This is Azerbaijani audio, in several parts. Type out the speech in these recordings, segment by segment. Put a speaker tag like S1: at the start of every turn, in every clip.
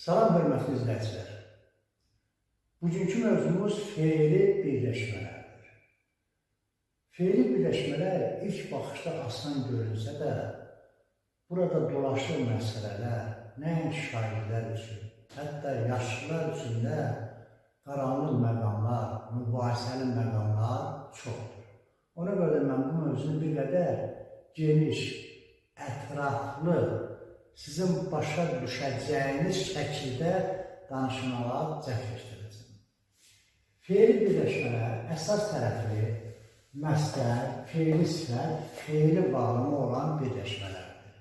S1: Salam hörmətli izləyicilər. Bugünkü mövzumuz feili birləşmələrdir. Feili birləşmələr ilk baxışda asan görünsə də, burada dolaşır məsələlər nəinki şagirdlər üçün, hətta yaşlılar üçün də qaranlıq məqamlar, mübahisəli məqamlar çoxdur. Ona görə də mən bu mövzunu bir qədər geniş, ətraflı, sizin başa düşəcəyiniz şəkildə danışmağa cəhd göstərəcəm. Feili birləşmələr əsas tərəfi məstər, feili sifət, feili bağlama olan birləşmələrdir.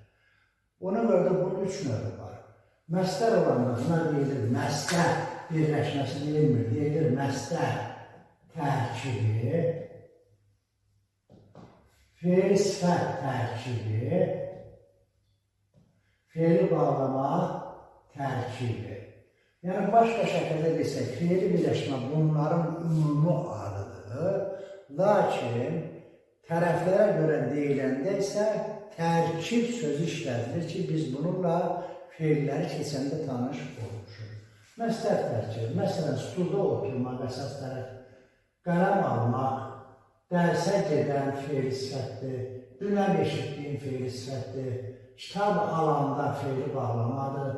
S1: Ona görə də bunun üç növü var. Məstər olanda buna deyilir məstər birləşməsi deyilmir, deyilir məstər tərkibi, feili sifət tərkibi, feili bağlama tərkibi. Yəni başqa şəkildə desək, feili birləşmə bunların ümumi adıdır. Lakin tərəflərə görə deyiləndə isə tərkib sözü işlədilir ki, biz bununla feilləri keçəndə tanış olmuşuq. Məstər tərkib, məsələn, stulda oturmaq əsas tərəf, qələm almaq, dərsə gedən feili sifətdir, dünən eşitdiyim feili sifətdir, kitab alanda feili bağlamadır,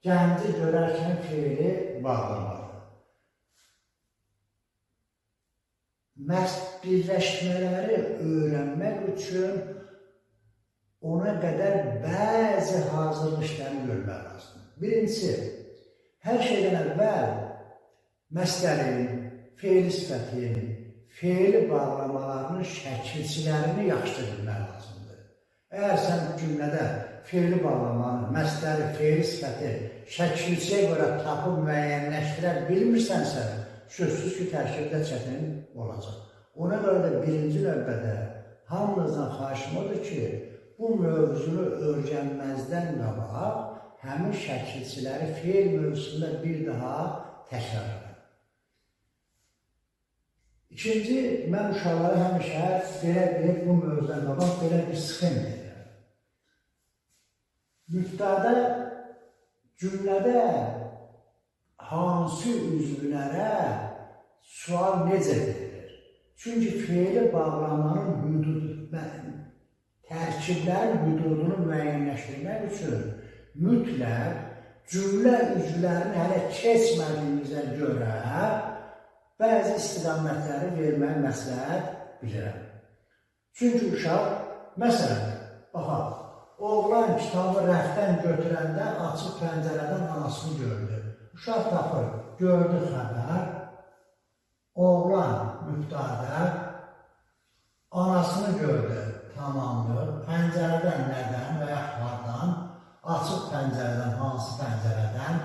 S1: gənci görərkən feili bağlamadır. Məhz birləşmələri öyrənmək üçün ona qədər bəzi hazırlıq işlərini görmək lazımdır. Birincisi, hər şeydən əvvəl məstərin, feili sifətin, feili bağlamalarının şəkilçilərini yaxşı bilmək lazımdır. Əgər sən cümlədə feili bağlamanı, məstəri, feili sifəti şəkilçiyə görə tapıb müəyyənləşdirə bilmirsənsə, sözsüz ki, tərkibdə çətin olacaq. Ona görə də birinci növbədə hamınızdan xahişim odur ki, bu mövzunu öyrənməzdən qabaq həmin şəkilçiləri feil mövzusunda bir daha təkrar edin. İkinci, mən uşaqlara həmişə belə bir, bu mövzudan qabaq belə bir sxem verirəm. Mübtəda cümlədə hansı üzvlərə sual necə verilir? Çünki feili bağlamanın hüdud, tərkiblərin hüdudunu müəyyənləşdirmək üçün mütləq cümlə üzvlərini hələ keçmədiyimizə görə bəzi istiqamətləri verməyi məsləhət bilirəm. Çünki uşaq, məsələn, baxaq, oğlan kitabı rəfdən götürəndə açıq pəncərədən anasını gördü. Uşaq tapır, gördü xəbər, oğlan mübtədə, anasını gördü, tamamdır, pəncərədən nədən və ya hardan, açıq pəncərədən, hansı pəncərədən,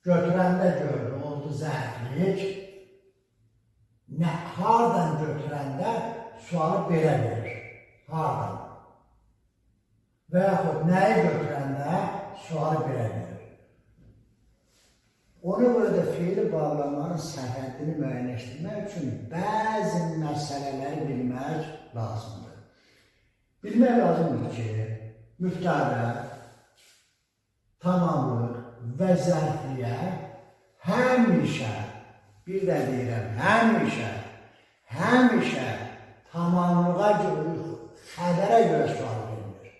S1: götürəndə gördü, oldu zərflik, nə, hardan götürəndə sualı belə verir, hardan? Və yaxud nəyi götürəndə sualı belə verir. Ona görə də feili bağlamanın sərhəddini müəyyənləşdirmək üçün bəzi məsələləri bilmək lazımdır. Bilmək lazımdır ki, mübtədə, tamamlıq və zərfliyə həmişə, bir də deyirəm, həmişə, həmişə tamamlığa görə, xəbərə görə sual verilir.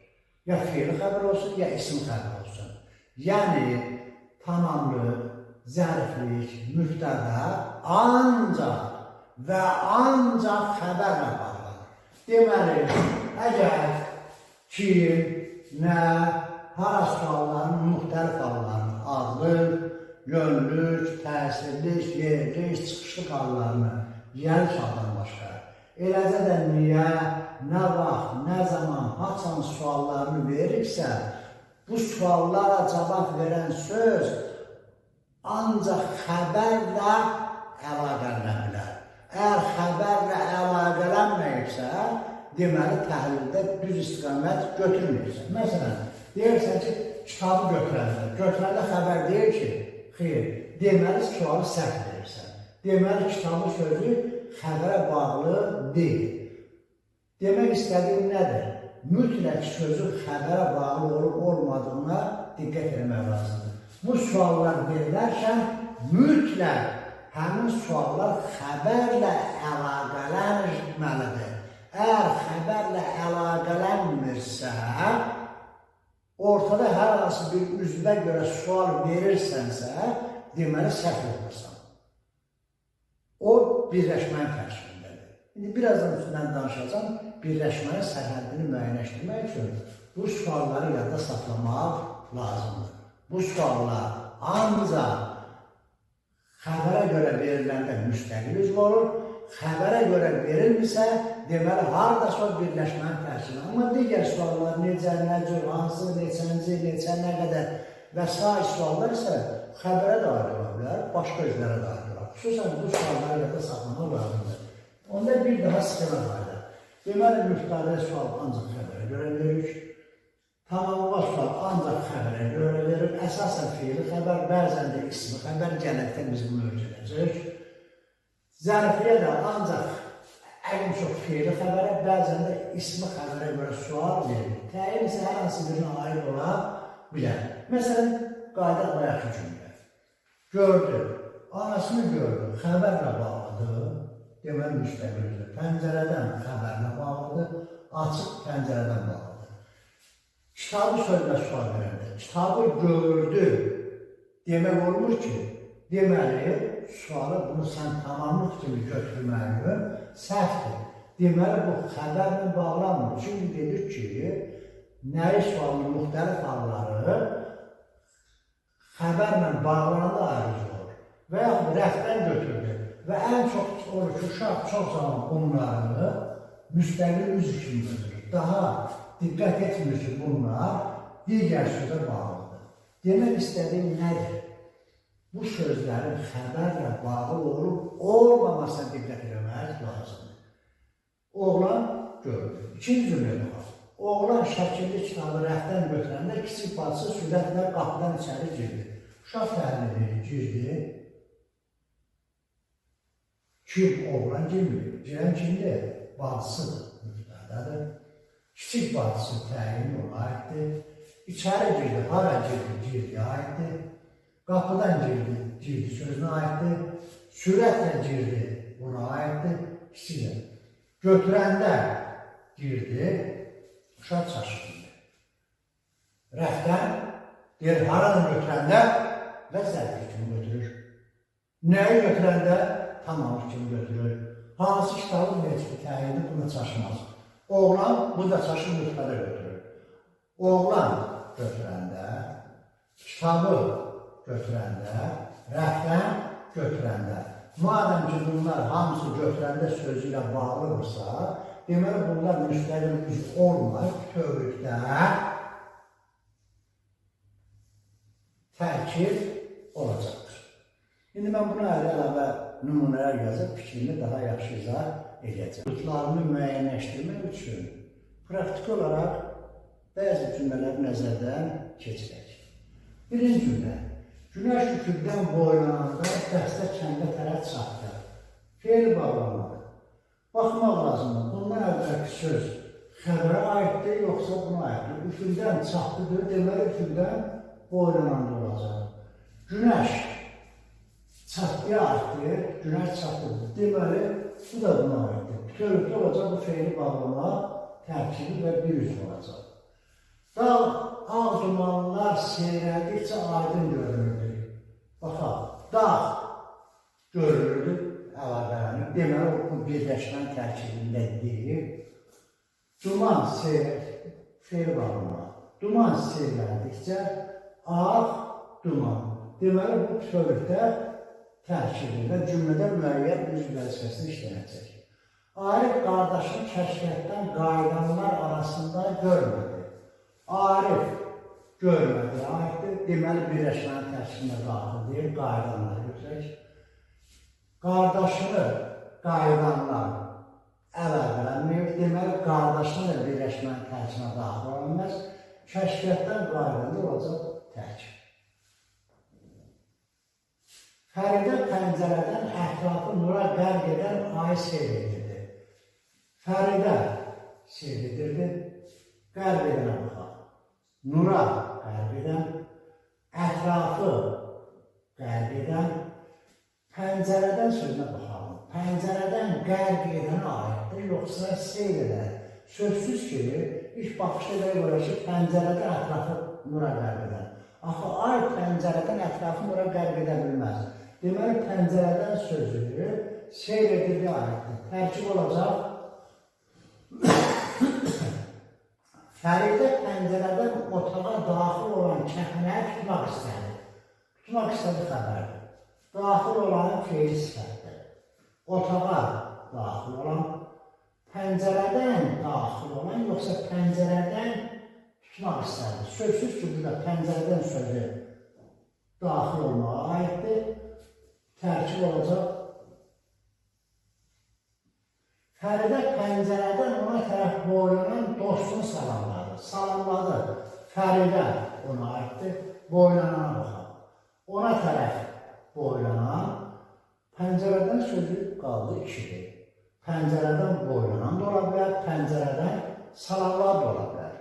S1: Ya feili xəbər olsun, ya isim xəbər olsun. Yəni, tamamlıq, zərflik, mübtədə ancaq və ancaq xəbərlə bağlanır. Deməli, əgər kim, nə, hara suallarının müxtəlif hallarını, adlıq, yönlük, təsirlik, yerlik, çıxışlıq hallarını, yəli sualdan başqa, eləcə də niyə, nə vaxt, nə zaman, haçan suallarını veririksə, bu suallara cavab verən söz ancaq xəbərlə əlaqələnə bilər. Əgər xəbərlə əlaqələnməyibsə, deməli təhlildə düz istiqamət götürməyibsən. Məsələn, deyirsən ki, kitabı götürəndə, götürəndə xəbər deyir ki, xeyr, deməli sualı səhv verirsən. Deməli kitabı sözü xəbərə bağlı deyil. Demək istədiyim nədir? Mütləq sözün xəbərə bağlı olub olmadığına diqqət etmək lazımdır. Bu suallar verilərkən mütləq həmin suallar xəbərlə əlaqələnməlidir. Əgər xəbərlə əlaqələnmirsə, ortada hər hansı bir üzvə görə sual verirsənsə, deməli səhv olursan. O birləşmənin tərkibindədir. İndi birazdan üstündən danışacağam. Birləşmənin sərhəddini müəyyənləşdirmək üçün bu sualları yadda saxlamaq lazımdır. Bu suallar ancaq xəbərə görə veriləndə müstəqil üzv olur. Xəbərə görə verilmirsə, deməli haradasa o birləşmənin tərkibi. Amma digər suallar necə, nə cür, hansı, neçənci, neçə, nə qədər və sair suallar isə xəbərə də aid ola bilər, başqa üzvlərə də aid ola bilər. Xüsusən bu sualları yadda saxlamaq lazımdır. Onda bir daha sxema qayıdaq. Deməli, mübtədə sual ancaq xəbərə görə veririk. Tamamlama sual ancaq xəbərə görə verir. Əsasən fiili xəbər, bəzən də ismi xəbər, gələkdə biz bunu öyrənəcəyik. Zərfiyə də ancaq ən çox fiili xəbərə, bəzən də ismi xəbərə görə sual verilir. Təyin isə hər hansı birinə aid ola bilər. Məsələn, qayıdaq bayaqki cümlə. Gördü, anasını gördü, xəbərlə bağlıdır, deməli müstəqildir. Pəncərədən xəbərlə bağlıdır, açıq pəncərədən bağlıdır. Kitabı sözlə sual verəndə, kitabı gördü demək olmur ki, deməli, sualı bunu sən tamamlıq kimi götürməyin səhvdir. Deməli, bu xəbərlə bağlanmır. Çünki dedik ki, nəyi sualının müxtəlif halları xəbərlə bağlananda ayrıca olur. Və yaxud rəfdən götürdü. Və ən çox olur ki, uşaq çox zaman bunları müstəqil üzv kimi götürür. Daha diqqət etmir ki, bunlar digər sözə bağlıdır. Demək istədiyim nədir? Bu sözlərin xəbərlə bağlı olub olmamasına diqqət etmək lazımdır. Oğlan gördü. İkinci cümləyə baxaq. Oğlan şəkilli kitabı rəfdən götürəndə kiçik bacısı sürətlə qapıdan içəri girdi. Uşaq təhlil edir, girdi. Kim? Oğlan girmir. Girən kimdir? Bacısıdır, mübtədədir. Kiçik bacısı təyin ona aiddir. İçəri girdi, hara girdi? Girdi aiddir. Qapıdan girdi, girdi sözünə aiddir. Sürətlə girdi, buna aiddir. Kiçik. Götürəndə girdi, uşaq çaşırdı. Rəfdən deyir, haradan götürəndə və zərfi kimi götürür. Nəyi götürəndə tamamlıq kimi götürür. Hansı kitabı necə təyinli buna çaşmaz. Oğlan bu da çaşır, mübtədə götürür. Oğlan götürəndə, kitabı götürəndə, rəfdən götürəndə. Madəm ki, bunlar hamısı götürəndə sözü ilə bağlıdırsa, deməli bunlar müstəqil üzv olmur, bütövlükdə tərkib olacaqdır. İndi mən buna əlavə nümunələr yazıb fikrimi daha yaxşı izah edəcəm. Boyutlarını müəyyənləşdirmək üçün praktiki olaraq bəzi cümlələri nəzərdən keçirək. Birinci cümlə. Günəş üfüqdən boylananda dəstə kəndə tərəf çatdı. Feil bağlamadır. Baxmaq lazımdır. Bundan əvvəlki söz xəbərə aiddir, yoxsa buna aiddir? Üfüqdən çatdıdır, deməli üfüqdən boylananda olacaq. Günəş çatdıya aiddir, günəş çatdıdır. Deməli, bu da buna aiddir. Bütövlükdə olacaq bu feili bağlama tərkibi və bir üzv olacaq. Dağ, ağ dumanlar seyrəldikcə aydın görünürdü. Baxaq, dağ görünürdü, əlaqələnir. Deməli, bu birləşmənin tərkibində deyil. Duman feil bağlama. Duman seyrəldikcə ağ duman. Deməli, bu bütövlükdə tərkibində cümlədə müəyyən üzv vəzifəsini işləyəcək. Arif qardaşını kəşfiyyatdan qayıdanlar arasında görmədi. Arif görmədi, aiddir. Deməli, birləşmənin tərkibində daxil deyil, qayıdanlar götürək. Qardaşını qayıdanlar əlaqələnməyib. Deməli, qardaşını da birləşmənin tərkibinə daxil ola bilməz. Kəşfiyyatdan qayıdanda olacaq tərkib. Fəridə pəncərədən ətrafı nura qərq edən ayı seyr edirdi. Fəridə seyr edirdi, qərq edənə baxaq. Nura qərq edən, Ətrafı qərq edən, pəncərədən sözünə baxalım. Pəncərədən qərq edənə aiddir, yoxsa seyr edən. Sözsüz ki, ilk baxışda belə görür ki, pəncərədən ətrafı nura qərq edən. Axı, ay pəncərədən ətrafı nura qərq edə bilməz. Deməli, pəncərədən sözü seyr edildiyə aiddir. Tərkib olacaq. Fəridə pəncərədən otağa daxil olan kəpənəyi tutmaq istədi. Tutmaq istədi xəbərdir. Daxil olan feil sifətdir. Otağa daxil olan, pəncərədən daxil olan, yoxsa pəncərədən tutmaq istədi. Sözsüz ki, burada pəncərədən sözü daxil olmağa aiddir. Tərkib olacaq. Fəridə pəncərədən ona tərəf boylanan dostunu salamladı. Salamladı. Fəridə ona aiddir. Boylanana baxalım. Ona tərəf boylanan, pəncərədən sözü qaldı ikidir. Pəncərədən boylanan da ola bilər, pəncərədən salamlar da ola bilər.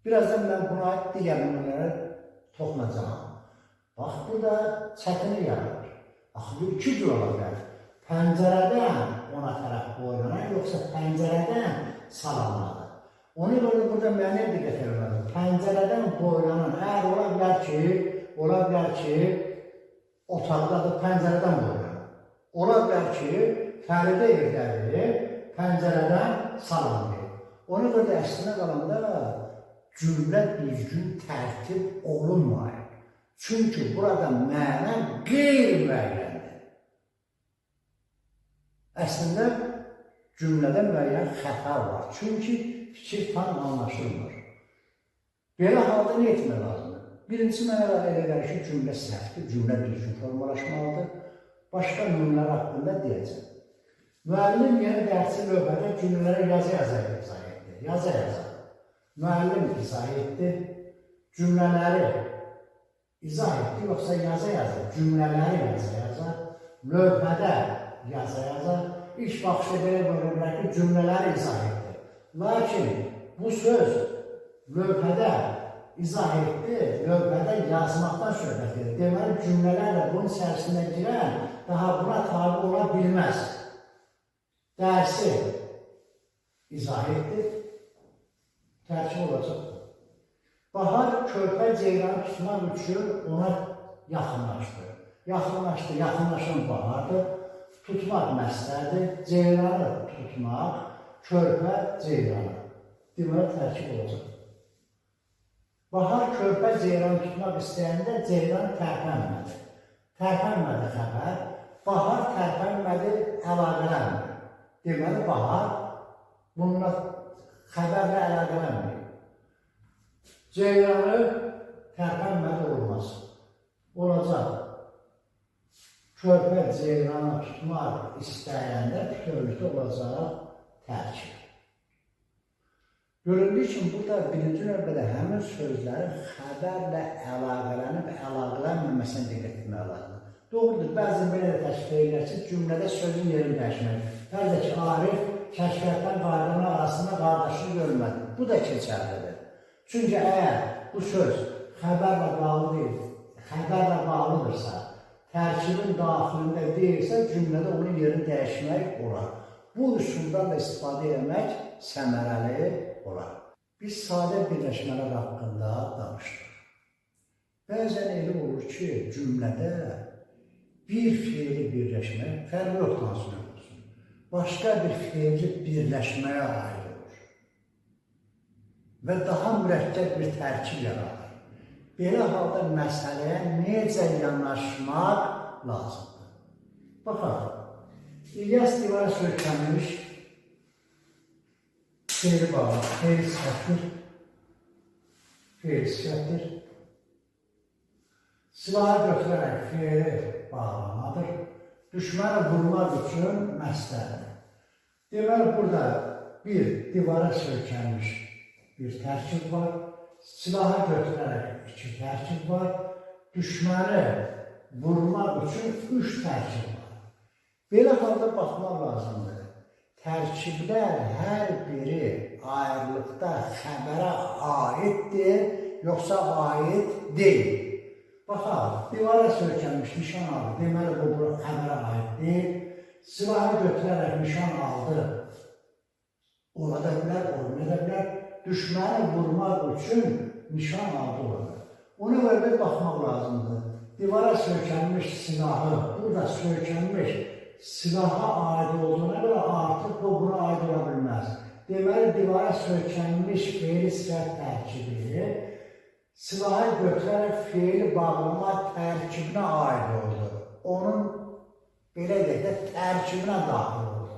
S1: Birazdan mən buna aid digər nümunələrə toxunacağam. Bax, burada çətinlik yaranır. Axı, bu iki cür ola bilər. Pəncərədən ona tərəf boylanan, yoxsa pəncərədən salamladı. Ona görə burada mənə diqqət etmək. Pəncərədən boylanan, əgər ola bilər ki, otaqdadır, pəncərədən boylanan. Ola bilər ki, Fəridə evdədir, pəncərədən salamlayır. Ona görə də əslində qalanda cümlə düzgün tərtib olunmayır. Çünki burada məna qeyri-müəyyəndir. Əslində, cümlədə müəyyən xəta var. Çünki fikir tam anlaşılmır. Belə halda nə etmək lazımdır? Birincisi, mənə elə gəlir ki, cümlə səhvdir, cümlə düzgün formalaşmalıdır. Başqa nümunələr haqqında deyəcəm. Müəllim yeni dərsi lövhədə cümlələrə yaza-yaza izah etdi. Yaza-yaza. Müəllim izah etdi, cümlələri izah etdi, yoxsa yaza-yaza, cümlələri yaza-yaza, lövhədə yaza-yaza, ilk baxışda belə görə bilər ki, cümlələri izah etdi. Lakin bu söz lövhədə izah etdi, lövhədə yazmaqdan söhbət edir. Deməli, cümlələrlə bunun içərisinə girən daha buna tabi ola bilməz. Dərsi izah etdi, tərkib olacaqdır. Bahar körpə ceyranı tutmaq üçün ona yaxınlaşdı. Yaxınlaşdı, yaxınlaşan bahardır. Tutmaq məsələdir, ceyranı tutmaq, körpə ceyranı. Deməli, tərkib olacaq. Bahar körpə ceyranı tutmaq istəyəndə ceyran tərpənmədi. Tərpənmədi xəbər, bahar tərpənmədi, əlaqələnmir. Deməli, bahar bununla xəbərlə əlaqələnmir. Ceyranı tərpənmədi olmaz. Olacaq. Körpə ceyranı tutmaq istəyəndə bütövlükdə olacaq tərkib. Göründüyü kimi burada birinci növbədə həmin sözlərin xəbərlə əlaqələnib əlaqələnməməsinə diqqət etmək lazımdır. Doğrudur, bəzən belə də təklif edirlər ki, cümlədə sözün yerini dəyişmək. Fərz ki, Arif kəşfiyyatdan qayıdanın arasında qardaşını görmədi. Bu da keçərlidir. Çünki əgər bu söz xəbərlə bağlı deyil, xəbərlə bağlıdırsa, tərkibin daxilində deyilsə, cümlədə onun yerini dəyişmək olar. Bu üsuldan da istifadə etmək səmərəli olar. Biz sadə birləşmələr haqqında danışdıq. Bəzən elə olur ki, cümlədə bir feili birləşmə, fərqi yoxdur hansı növ olsun, başqa bir feili birləşməyə aid olur və daha mürəkkəb bir tərkib yaradır. Belə halda məsələyə necə yanaşmaq lazımdır? Baxaq, İlyas divara söykənmiş feili bağlı, feil sifətdir, feil sifətdir. Silahı götürərək feili bağlamadır. Düşməni vurmaq üçün məstərdir. Deməli, burada bir divara söykənmiş bir tərkib var. Silahı götürərək iki tərkib var. Düşməni vurmaq üçün üç tərkib var. Belə halda baxmaq lazımdır. Tərkiblər hər biri ayrılıqda xəbərə aiddir, yoxsa aid deyil. Baxaq, divara söykənmiş nişan aldı. Deməli, bu xəbərə aid deyil. Silahı götürərək nişan aldı. Ola da bilər, olmaya da bilər. Düşməni vurmaq üçün nişan aldı orada. Ona görə bir baxmaq lazımdır. Divara söykənmiş silahı, burada söykənmiş silaha aid olduğuna görə artıq bu buna aid ola bilməz. Deməli, divara söykənmiş feili sifət tərkibi silahı götürərək feili bağlama tərkibinə aid oldu. Onun, belə deyək də, tərkibinə daxil oldu.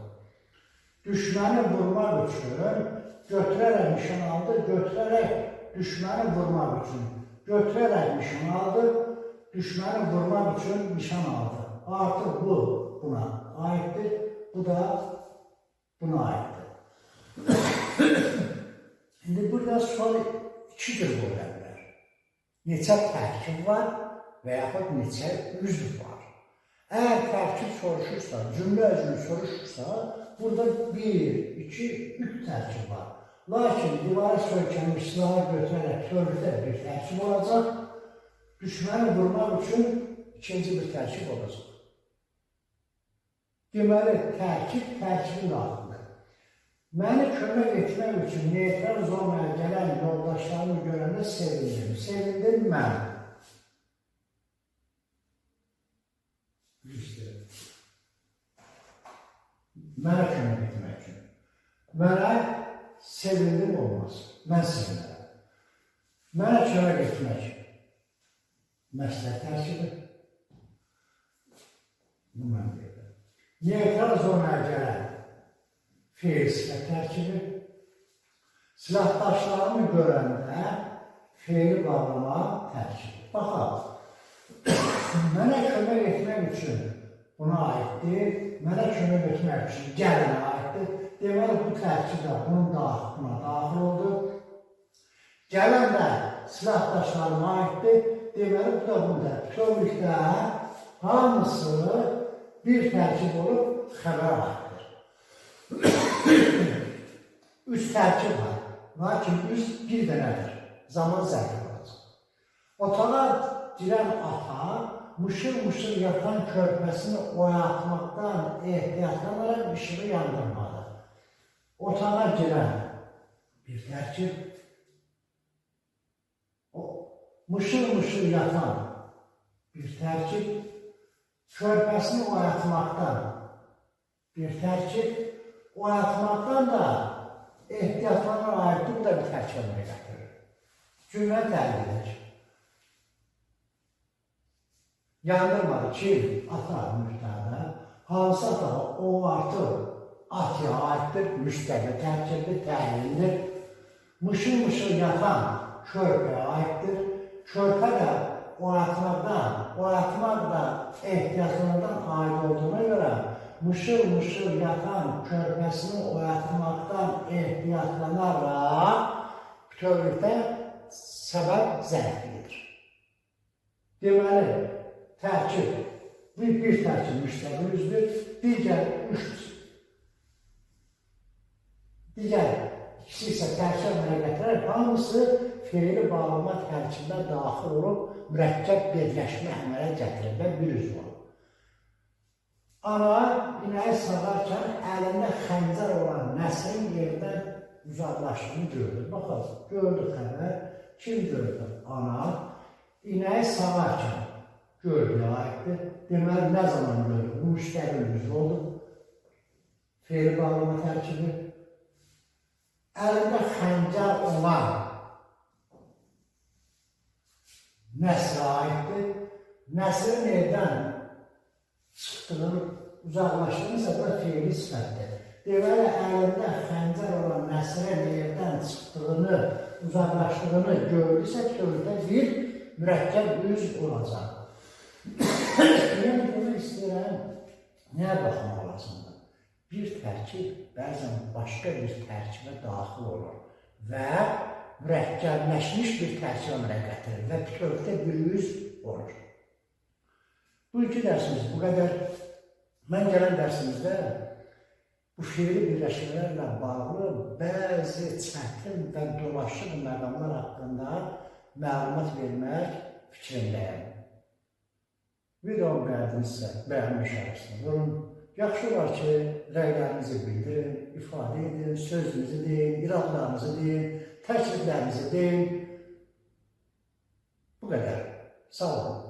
S1: Düşməni vurmaq üçün götürərək nişan aldı, götürərək düşməni vurmaq üçün. Götürərək nişan aldı, düşməni vurmaq üçün nişan aldı. Artıq bu buna aiddir, bu da buna aiddir. İndi burada sual iki cür ola bilər. Neçə tərkib var və yaxud neçə üzv var. Əgər tərkib soruşursa, cümlə üzvü soruşursa, burada 1, 2, 3 tərkib var. Lakin divara söykənmiş silahı götürərək bütövlükdə bir tərkib olacaq. Düşməni vurmaq üçün ikinci bir tərkib olacaq. Deməli, tərkib tərkibin daxilində. Məni kömək etmək üçün neytral zonaya gələn yoldaşlarımı görəndə sevindim. Sevindim mən. Mənə kömək etmək üçün. Mənə sevindim olmaz. Mən sevinirəm. Mənə kömək etmək. Məsləhət tərkibi. Bu mən deyirəm. Neytral zonaya gələn feil sifət tərkibi. Silahdaşlarımı görəndə feili bağlama tərkibi. Baxaq. Mənə kömək etmək üçün buna aiddir. Mənə kömək etmək üçün gələnə aiddir. Deməli, bu tərkib də bunun buna daxil oldu. Gələn də silahdaşlarıma aiddir. Deməli, bu da bunda. Bütövlükdə hamısı bir tərkib olub xəbərə aiddir. Üç tərkib var. Lakin üç bir dənədir. Zaman zərfi olacaq. Otağa girən ata mışıl-mışıl yatan körpəsini oyatmaqdan ehtiyatlanarak işığı yandırmadı. Otağa girən bir tərkib, o mışıl-mışıl yatan bir tərkib, körpəsini oyatmaqdan bir tərkib, oyatmaqdan da ehtiyatlanarak aiddir, bu da bir tərkib əmələ gətirir. Cümlə təhlil edək. Yandırmadı. Kim? Ata mübtədə. Hansı ata? O artıq atıya aiddir, müstəqil tərkibdir, təhlildir. Mışıl-mışıl yatan körpəyə aiddir. Körpə də oyatmaq da ehtiyatlardan aid olduğuna görə mışıl-mışıl yatan körpəsini oyatmaqdan ehtiyatlanaraq bütövlükdə səbəb zərflidir. Deməli, tərkib, bir tərkib müstəqil üzvdür, digər üç, digər ikisi isə tərkib əmələ gətirər, hamısı feili bağlama tərkibinə daxil olub, mürəkkəb birləşmə əmələ gətirir və bir üzv olur. Ana inəyi sağarkən əlində xəncər olan Nəsirin yerdən uzaqlaşdığını gördü. Baxın, gördü xəbər. Kim gördü? Ana inəyi sağarkən gördüyə aiddir. Deməli, nə zaman gördü? Bu müstəqil üzv oldu. Feili bağlama tərkibi. Əlində xəncər olan Nəsrə aiddir. Nəsirin evdən çıxdığını, uzaqlaşdığını isə bu da feili sifətdir. Deməli, əlində xəncər olan Nəsirin evdən çıxdığını, uzaqlaşdığını gördüysə, bütövlükdə bir mürəkkəb üz olacaq. Yəni, demək istəyirəm, nəyə baxmaq lazımdır? Bir tərkib bəzən başqa bir tərkibə daxil olur və mürəkkəbləşmiş bir tərkib əmələ gətirir və bütövlükdə bir üz olur. Bugünkü dərsimiz bu qədər. Mən gələn dərsimizdə bu feili birləşmələrlə bağlı bəzi çətin və dolaşıq məqamlar haqqında məlumat vermək fikrindəyəm. Videomu bəyəndinizsə, bəyənmə işarəsini vurun. Yaxşı olar ki, rəylərinizi bildirin, ifadə edin, sözünüzü deyin, iradlarınızı deyin, təkliflərinizi deyin. Bu qədər. Sağ olun.